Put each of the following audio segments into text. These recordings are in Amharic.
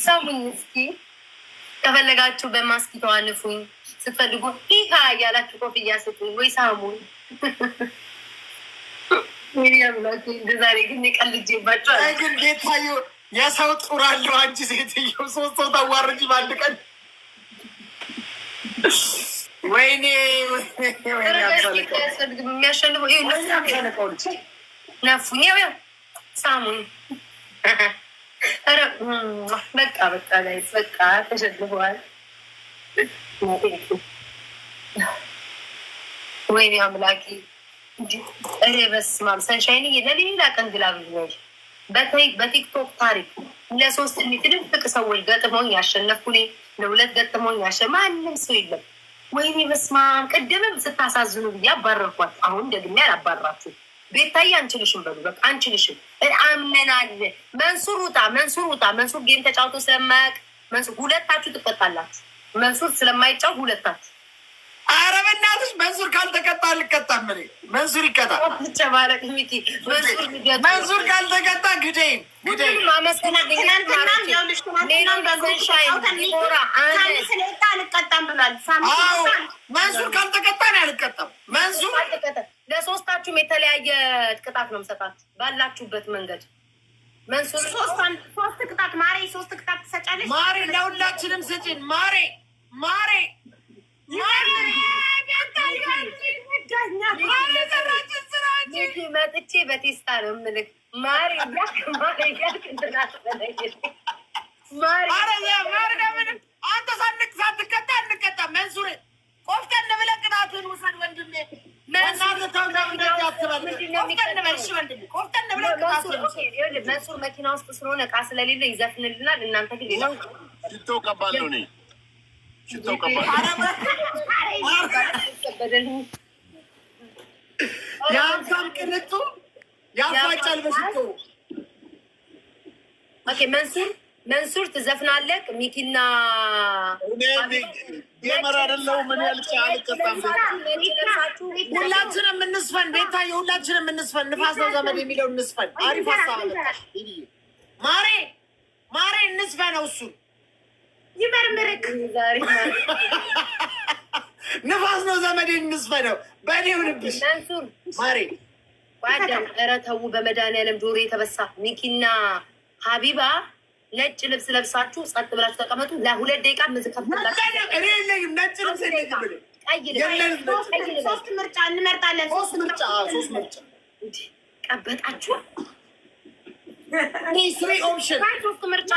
ሳሙኝ እስኪ፣ ከፈለጋችሁ በማስኪቶ አንፉኝ፣ ስትፈልጉ ይሃ እያላችሁ ኮፍያ ስጡኝ ወይ ሳሙኝ። ወይኔ አምላኬ፣ እንደ ዛሬ ግን የቀልጄባቸዋል። አይ ግን ቤታዮ የሰው ጡር አለው። አንቺ ሴትዮ ሶስት ሰው ታዋርጂ በአንድ ቀን። ወይኔ ወይኔ፣ አምሳለቀው። አያስፈልግም። የሚያሸንፈው ይኸው። ወይኔ አምሳለቀው ልጅ። ነፉኝ፣ ያው ያው ሳሙኝ። ኧረ በቃ በቃ guys፣ በቃ ተሸንፈዋል። ወይኔ አምላኬ! ኧረ በስመ አብ ሰንሻይን፣ ለሌላ ቀን glove ነሽ። በቲክቶክ ታሪክ ለሶስት ትልልቅ ሰዎች ገጥመውኝ ያሸነፍኩ እኔ፣ ለሁለት ገጥመውኝ ማንም ሰው የለም። ወይኔ በስመ አብ! ቅድምም ስታሳዝኑ ብዬ አባረርኳት። አሁን ደግሜ አላባራችሁ። ቤታዬ አንችልሽም በሉ፣ በቃ አንችልሽም፣ አምነናል። መንሱር ውጣ፣ መንሱር ውጣ። መንሱር game ተጫውቶ ስለማያውቅ መንሱር ሁለታችሁ ትቀጣላችሁ። መንሱር ስለማይጫወት ሁለታችሁ። ኧረ በእናትሽ መንሱር ካልተቀጣ አልቀጣም እኔ። መንሱር ይቀጣ። ጨማለቅ ሚኪ መንሱር። መንሱር ካልተቀጣ ግደኝ ግደኝ። ትናንትናም ይኸውልሽ፣ ትናንትናም በ group ተጫውተን ሚኪ ሳሚ ስለወጣ አልቀጣም ብሏል። ሳሚ አዎ። ስለወጣ መንሱር ካልተቀጣ እኔ አልቀጣም። መንሱር ለሶስታችሁም የተለያየ ቅጣት ነው የምሰጣችሁ ባላችሁበት መንገድ። መንሱር ሶስት ቅጣት ማሬ፣ ሶስት ቅጣት ትሰጫለሽ። ማሬ ለሁላችንም ስጭን። ማሬ ማሬ ማሬ ማሬ ሰራችን ስራችን። ሚኪ መጥቼ በቴስታ ነው የምልክ። ማሬ እያልክ ማሬ እያልክ እንትን አትበለኝ። ማሬ። ማሬ ማሬ ለምን አንተ ሳትቀጣ አንቀጣም። መንሱር ቆፍጠን ብለህ ቅጣትህን ውሰድ ወንድሜ። በእናትህ ተው ተው፣ እንደዚህ አትበል። ቆፍጠን በል እሺ ወንድሜ፣ ቆፍጠን ብለህ ቅጣትህን ውሰድ። መንሱር መኪና ውስጥ ስለሆነ እቃ ስለሌለ ይዘፍንልናል። እናንተ ግን ሌላ ሽቶ ቀባለሁ እኔ፣ ሽቶ ቀባለሁ። የሀብታም ቅንጡ ያፋጫል በሽቶ። Okay መንሱር፣ መንሱር ትዘፍናለህ። ሚኪና እኔ gamer አይደለሁም። እኔ አልቀጣም። ሁላችንም እንስፈን ቤታዬ፣ ሁላችንም እንስፈን። ንፋስ ነው ዘመድ የሚለው እንስፈን። አሪፍ ሀሳብ አመጣሽ። ማሬ ማሬ እንስፈነው እሱን። ይመርምርክ። ዛሬ ንፋስ ነው ዘመዴ እንስፈነው። በእኔ ይሁንብሽ። መንሱር ማሬ። ጓደም ኧረ ተው በመድኃኒዓለም ጆሮ የተበሳ። ሚኪና ሀቢባ ነጭ ልብስ ለብሳችሁ ጸጥ ብላችሁ ተቀመጡ። ለ2 ደቂቃ ምዝከፍትላችሁ። እኔ የለኝም ነጭ ልብስ የለኝም እኔ። ቀይ ልብስ። የለንም ነጭ። ቀይ ልብስ። ሶስት ምርጫ እንመርጣለን። ሶስት ምርጫ፣ ሶስት ምርጫ። እንዲህ ቀበጣችሁ። Three option. ሶስት ምርጫ።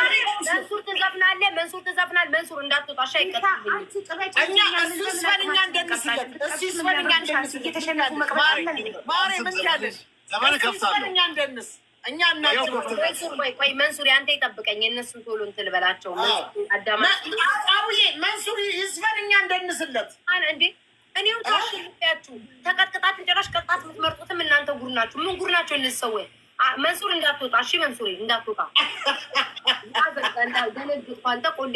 መንሱር ትዘፍናለህ። መንሱር ትዘፍናል። መንሱር እንዳትወጣ እሺ። አይቀጥልኝም። አንቺ ቅበጭ። እኛ እሱ ይስፈን እኛ እንደንስለት፣ እሱ ይስፈን እኛ እንደንስለት። እየተሸነፉ መቅበጥ ማሬ አለ እንዴ? ማሬ ምን ትያለሽ? ዘመን እሱ ይስፈን እከፍታለሁ። እኛ እንደንስ፣ እኛ እናጅበው። መንሱር ቆይ ቆይ፣ መንሱር ያንተ ይጠብቀኝ። የእነሱን ቶሎ እንትን በላቸው። አዳማ አቡዬ መንሱር ይስፈን እኛ እንደንስለት። አነ እንዴ እኔው ታሽልያችሁ ተቀጥቅጣችሁ ጭራሽ ቅጣት የምትመርጡትም እናንተ ጉር ናችሁ። ምን ጉር ናቸው እነዚህ ሰዎች? መንሱር እንዳትወጣ እሺ፣ መንሱር እንዳትወጣ። ደነግጥኩ። አንተ ቆሌ።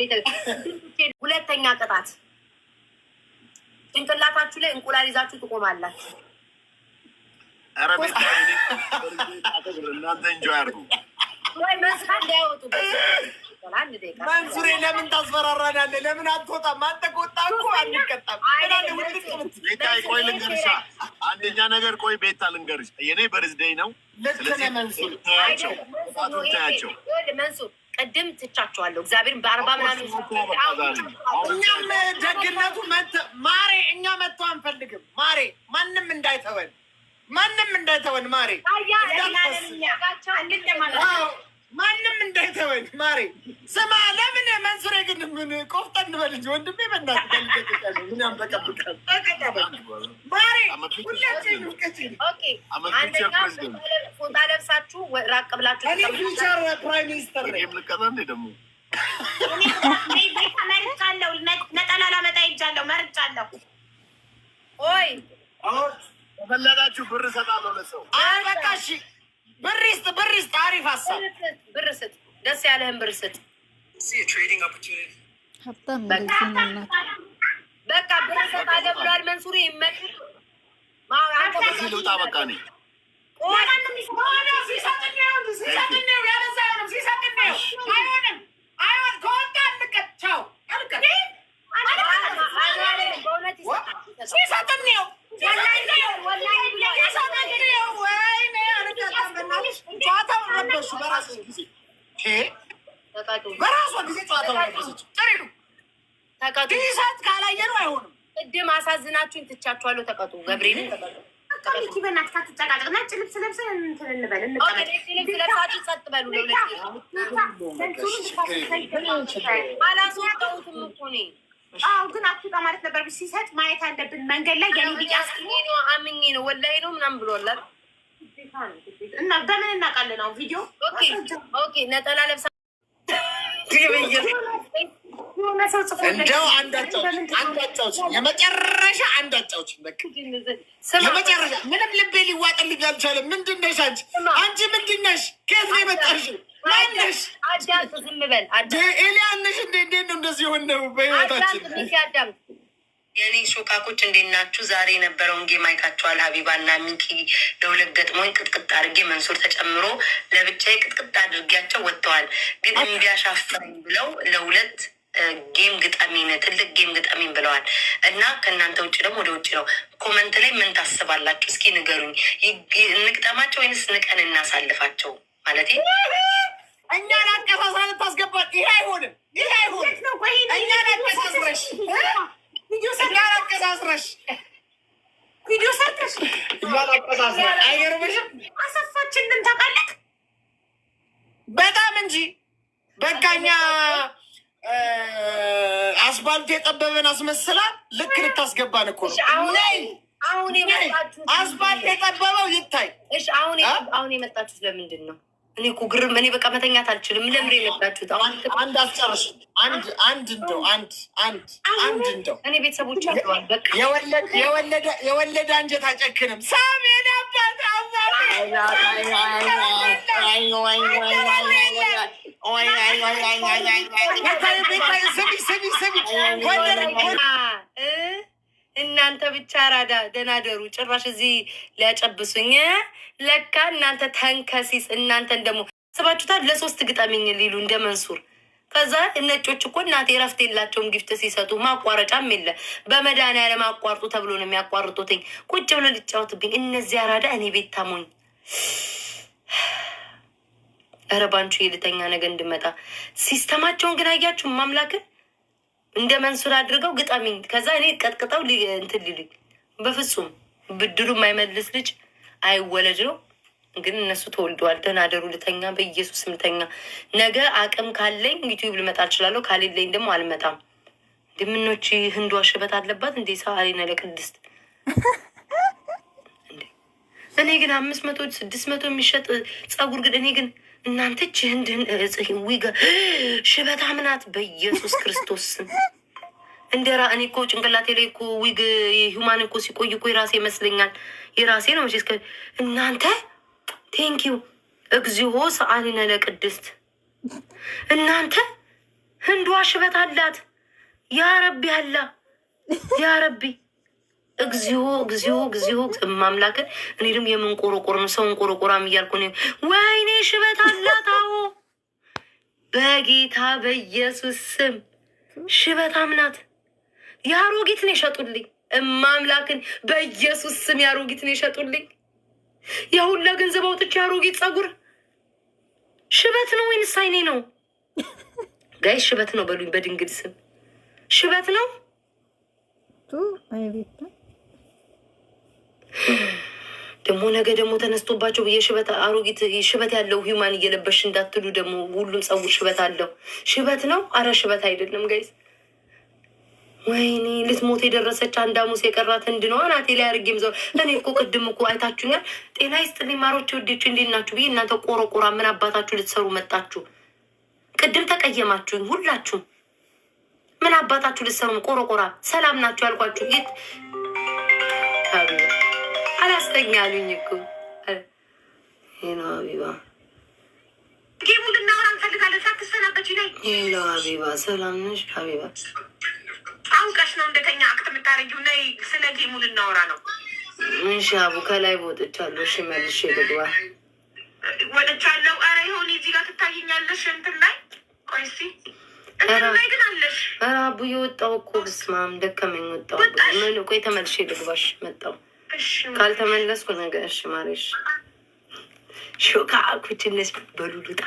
ሁለተኛ ቅጣት ጭንቅላታችሁ ላይ እንቁላል ይዛችሁ ትቆማላችሁ። ኧረ ቤታ እኔ እናንተ enjoy አድርጉ። ወይ መንሱር እንዳይወጡ 1 ደቂቃ። መንሱሬ ለምን ታስፈራራናለህ? ለምን አትወጣም? አንተ ከወጣህ እኮ አንቀጣም። ምን አለ ውልቅ ብትል። ቤታ ቆይ ልንገርሻ፣ አንደኛ ነገር ቆይ ቤታ ልንገርሽ፣ የኔ birthday ነው። ልክ ነህ ስለዚህ መንሱር። ታያቸው፣ ቅጣቱን ታያቸው። መንሱር ቅድም ትቻቸዋለሁ። እግዚአብሔርን በ40 ምናምን። እኛም ደግነቱ ማሬ እኛ መጥቶ አንፈልግም። ማሬ ማንም እንዳይተወን፣ ማንም እንዳይተወን ማሬ። አዎ፣ ማንም እንዳይተወን ማሬ። ስማ ለምን መንሱሬ ግን ምን ቆፍጠን በል እንጂ ወንድሜ፣ በእናትህ በልደት ቀን ምን ያንበቀብቃል? ማሬ ሁላችንም ቅጭን። Okay አንደኛ ፎጣ ለብሳችሁ ራቅ ብላችሁ እኔ future prime minister ነኝ። እኔም ልቀጣ እንዴ ደግሞ? ቤታ መርጫለሁ። ነጠላ ላመጣ ሄጃለሁ። መርጫለሁ። ቆይ። ከፈለጋችሁ ብር እሰጣለሁ ለሰው። አይ በቃ እሺ፣ ብር ይስጥ፣ ብር ይስጥ። አሪፍ ሀሳብ። ብር ስጥ፣ ደስ ያለህን ብር ስጥ። See a trading opportunity. ሀብታም እንደዚህ ነው እናት። በቃ ብር እሰጣለሁ ብሏል መንሱሪ። ይመች። እዚህ ልውጣ በቃ እኔ። ሲሰጥ ነው፣ ሲሰጥ ነው። ያለዛ አይሆንም። ሲሰጥ ነው። አይሆንም፣ አይሆን ተቀጡ። በራሷ ጊዜ ጨዋታውን ለበሰች። ጥሪ ነው። ተቀጡ። ሲሰጥ ካላየነው አይሆንም። ቅድም አሳዝናችሁኝ ትቻችኋለሁ። ተቀጡ። ገብርኤልን ተቀጡ። በቃ ሚኪ በእናትህ አትጨቃጨቅ። ነጭ ልብስ ለብሰን እንትን እንበል okay፣ እንቀመጥ። ነጭ ልብስ ለብሳችሁ ጸጥ በሉ። ለሁለት አላስወጣሁትም እኮ እኔ። አዎ ግን አትውጣ ማለት ነበር። ሲሰጥ ማየት አለብን። መንገድ ላይ የኔ ቢጫ አምኜ ነው፣ አምኜ ነው፣ ወላሂ ነው ምናምን ብሏል አይደል? እና በምን እናውቃለን? አሁን ቪዲዮ okay፣ ነጠላ ለብሳ የሆነ ሰው ጽፎ እንደው አንድ አጫውች፣ አንድ አጫውች፣ የመጨረሻ አንድ አጫውች፣ በቃ የመጨረሻ። ምንም ልቤ ሊዋጥልኝ አልቻለም። ምንድን ነሽ አንቺ? አንቺ ምንድን ነሽ? ከየት ነው የመጣሽው? ማን ነሽ? አዳምጥ፣ ዝም በል አዳምጥ። ኤልያን ነሽ እንዴ? እንዴት ነው እንደዚህ የሆነው በህይወታችን? አዳምጥ ሚኪ አዳምጥ። የኔ ሾካኮች እንዴት ናችሁ? ዛሬ የነበረውን game አይታችኋል። ሀቢባ እና ሚኪ ለሁለት ገጥሞኝ ቅጥቅጥ አድርጌ፣ መንሱር ተጨምሮ ለብቻዬ ቅጥቅጥ አድርጌያቸው ወጥተዋል። ግን እምቢ አሻፈረኝ ብለው ለሁለት game ግጠሚን፣ ትልቅ game ግጠሚን ብለዋል። እና ከእናንተ ውጭ ደግሞ ወደ ውጭ ነው። Comment ላይ ምን ታስባላችሁ? እስኪ ንገሩኝ። እንግጠማቸው ወይንስ ንቀን እናሳልፋቸው? ማለት እኛን አቀሳስራ ልታስገባት፣ ይሄ አይሆንም፣ ይሄ አይሆንም። እኛን አቀሳስረሽ፣ እኛን አቀሳስረሽ ቪዲዮ ሰርተሽ እኛን አቀሳስረሽ አይገርምሽም? አሰፋችንን ታውቃለህ? በጣም እንጂ። በቃ እኛ አስፋልት የጠበበን አስመስላ ልክ ልታስገባን እኮ ነው። ነይ። አሁን የመጣችሁት አስፋልት የጠበበው ይታይ። እሺ፣ አሁን የመጣችሁት ለምንድን ነው? እኔ እኮ ግርም፣ እኔ በቃ መተኛት አልችልም። ለምን የመጣችሁት? አሁን አንድ አስጨርሽ። አንድ አንድ እንደው አንድ አንድ አንድ እንደው እኔ ቤተሰቦች አለዋል በቃ። የወለደ አንጀት አይጨክንም። ሳሜን አባት አባት ስሚ ስሚ ስሚ ጎንደር እናንተ ብቻ ራዳ ደህና ደሩ። ጭራሽ እዚህ ሊያጨብሱኝ ለካ እናንተ ተንከሲስ። እናንተን ደግሞ ስባችሁታል። ለሶስት ግጠሚኝ ሊሉ እንደ መንሱር። ከዛ ነጮች እኮ እናቴ እረፍት የላቸውም። Gift ሲሰጡ ማቋረጫም የለ። በመድኃኒዓለም አቋርጡ ተብሎ ነው የሚያቋርጡትኝ። ቁጭ ብሎ ሊጫወትብኝ እነዚህ አራዳ። እኔ ቤት ታሞኝ ኧረ ባንቹ የልተኛ ነገ እንድመጣ። System ኣቸውን ግን አያችሁ? ማምላክን እንደ መንሱር አድርገው ግጠሚኝ፣ ከዛ እኔ ቀጥቅጠው እንትን ሊሉኝ። በፍጹም ብድሩ የማይመልስ ልጅ አይወለድ ነው። ግን እነሱ ተወልደዋል። ደህና ደሩ። ልተኛ፣ በኢየሱስ ልተኛ። ነገ አቅም ካለኝ ዩቲዩብ ልመጣ እችላለሁ፣ ካሌለኝ ደግሞ አልመጣም። ድምኖች ህንዷ ሽበት አለባት እንዴ? ሰዓሊነ ለቅድስት እንዴ! እኔ ግን 500 600 የሚሸጥ ጸጉር ግን እኔ ግን እናንተች ህንድ ዊገ ሽበታም ናት። በኢየሱስ ክርስቶስ ስም እንደራ እኔ እኮ ጭንቅላቴ ላይ እኮ wig human እኮ ሲቆይ እኮ የራሴ ይመስለኛል። የራሴ ነው መቼስ። እናንተ thank you። እግዚኦ ሰዓሊነ ለቅድስት። እናንተ ህንዷ ሽበት አላት። ያ ረቢ አላ፣ ያ ረቢ፣ እግዚኦ እግዚኦ እግዚኦ እማምላክን። እኔ ደግሞ የምንቆረቆር ነው ሰውን ቆረቆራም እያልኩ ነው። ወይኔ ሽበት አላት። አዎ በጌታ በኢየሱስ ስም ሽበታም ናት። የአሮጊት ነው የሸጡልኝ። እማምላክን በኢየሱስ ስም የአሮጊት ነው የሸጡልኝ። የሁላ ገንዘብ አውጥቼ የአሮጊት ጸጉር። ሽበት ነው ወይንስ አይኔ ነው? Guys ሽበት ነው በሉኝ፣ በድንግል ስም ሽበት ነው። አይ ቤታ። ደግሞ ነገ ደግሞ ተነስቶባቸው የሽበት አሮጊት ሽበት ያለው human እየለበሽ እንዳትሉ። ደግሞ ሁሉም ፀጉር ሽበት አለው። ሽበት ነው? አረ ሽበት አይደለም guys። ወይኔ ልትሞት የደረሰች አንድ ሐሙስ የቀራት ህንድ ነው አናቴ ላይ አድርጌም ዘው። እኔ እኮ ቅድም እኮ አይታችሁኛል። ጤና ይስጥልኝ ማሮች፣ ወዴች፣ እንዴት ናችሁ ብዬ እናንተ ቆረቆራ ምን አባታችሁ ልትሰሩ መጣችሁ? ቅድም ተቀየማችሁኝ ሁላችሁም። ምን አባታችሁ ልትሰሩ ቆረቆራ? ሰላም ናችሁ ያልኳችሁ የት ሀቢባ አላስተኛ አሉኝ እኮ። Hello ሀቢባ። Game ኡ እንድናወራ እንፈልጋለን። ሳትሰናበች ነይ። Hello ሀቢባ፣ ሰላም ነሽ ሀቢባ? አውቀሽ ነው እንደተኛ act የምታደርጊው። ነይ፣ ስለ game ኡ ልናወራ ነው። እሺ አቡ፣ ከላይ ወጥቻለሁ። እሺ መልሼ ልግባ። ወጥቻለሁ። ኧረ ይሁን እዚህ ጋር ትታየኛለሽ። እንትን ላይ ቆይ እስኪ እንትን ላይ ግን አለሽ። ኧረ አቡ የወጣው እኮ በስመ አብ ደከመኝ። ወጣሁ። ምን ቆይ ተመልሼ ልግባሽ። መጣሁ። እሺ። ካልተመለስኩ ነገ። እሺ ማለሽ ሾካኩች እነዚህ በሉሉጣ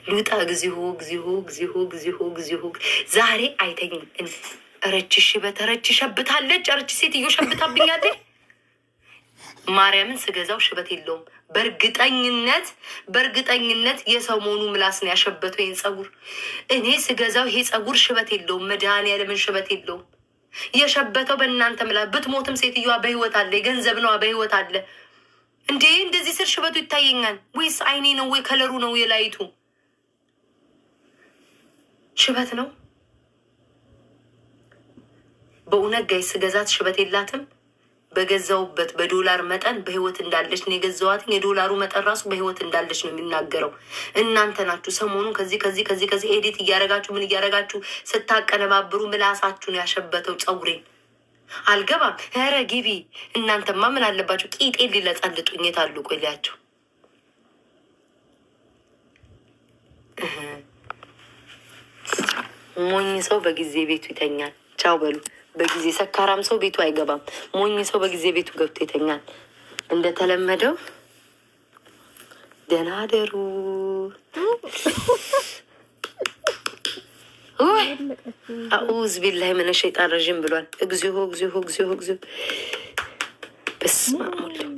ልውጣ። እግዚኦ እግዚኦ እግዚኦ እግዚኦ እግዚኦ! ዛሬ አይተኝም። ረች ሽበት፣ ረች ሸብታለች። ረች ሴትዮ ሸብታብኛለች። ማርያምን ስገዛው ሽበት የለውም። በእርግጠኝነት የሰሞኑ ምላስ ነው ያሸበተው ይህን ፀጉር። እኔ ስገዛው ይሄ ፀጉር ሽበት የለውም። መድኃኒዓለምን ሽበት የለውም። የሸበተው በእናንተ ምላስ። ብትሞትም ሴትዮዋ በህይወት አለ። የገንዘብ ነዋ፣ በህይወት አለ። እንዴ፣ እንደዚህ ስር ሽበቱ ይታየኛል ወይስ አይኔ ነው ወይ ከለሩ ነው? የ light ኡ ሽበት ነው። በእውነት guys፣ ስገዛት ሽበት የላትም። በገዛውበት በዶላር መጠን በህይወት እንዳለች ነው የገዛዋት። የዶላሩ መጠን ራሱ በህይወት እንዳለች ነው የሚናገረው። እናንተ ናችሁ ሰሞኑን ከዚህ ከዚህ ከዚህ ከዚህ edit እያረጋችሁ፣ ምን እያረጋችሁ ስታቀነባብሩ ምላሳችሁን ያሸበተው ፀጉሬን። አልገባም። ኧረ ግቢ። እናንተማ ምን አለባቸው? ቂጤ ሊለጸልጡኝ የታሉ? ቆይ ሊያቸው። ሞኝ ሰው በጊዜ ቤቱ ይተኛል። ቻው በሉ። በጊዜ ሰካራም ሰው ቤቱ አይገባም። ሞኝ ሰው በጊዜ ቤቱ ገብቶ ይተኛል። እንደተለመደው ደህና አደሩ። ውይ፣ أعوذ بالله من الشيطان الرجيم ብሏል። እግዚኦ እግዚኦ እግዚኦ እግዚኦ! በስመ አብ ወወልድ።